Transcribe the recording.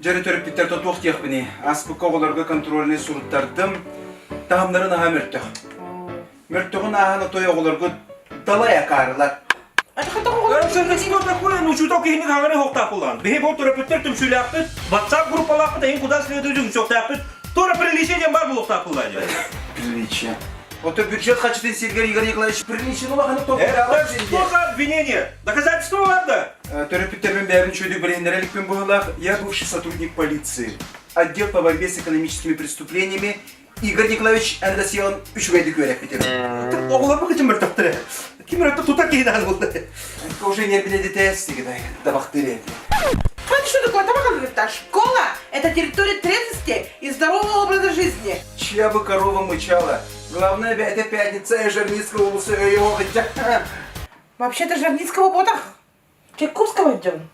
Дьөрү төрөппүттэр тотуох диэхпиний. Ааспыкка оҕолорго контрольнай суруттардым. Таһымнарын аһа мөлтөх. Мөлтөҕүн ааһан отой оҕолоргут далай акаарылар. Что такое? Учуутал киһини хаҥары уһуктаах Биһи бу төрөппүттэр түмсүүлээхпит, WhatsApp группалаахпыт, эһин куда следует үҥсүөхтээхпит. Тура приличие диэн бар буолуохтаах диэн. Приличие. Ото бюджет хачытын сиргэр Игорь Николаевич приличие улаханы толкуйдаабат. Что за обвинение? Доказательство надо? Төрөппүттэрбин бэйэбин үчүгэйдик билиһиннэрэ иликпин быһыылаах. Я бывший сотрудник полиции. Отдел по борьбе с экономическими преступлениями Игорь Николаевич Андасион үчүгэйдик үөрэппитим. Оҕолорбу кытым мөлтөхтөрө. Ким эрэ тута киһи булды. Уже нервинедите сигидай табахтыр Знаете, что такое табак? Школа – это территория трезвости и здорового образа жизни. Чья бы корова мычала? Главное, это пятница, и Жерницкого области его хотя. Вообще-то Жерницкого ботах. Чайковского идем.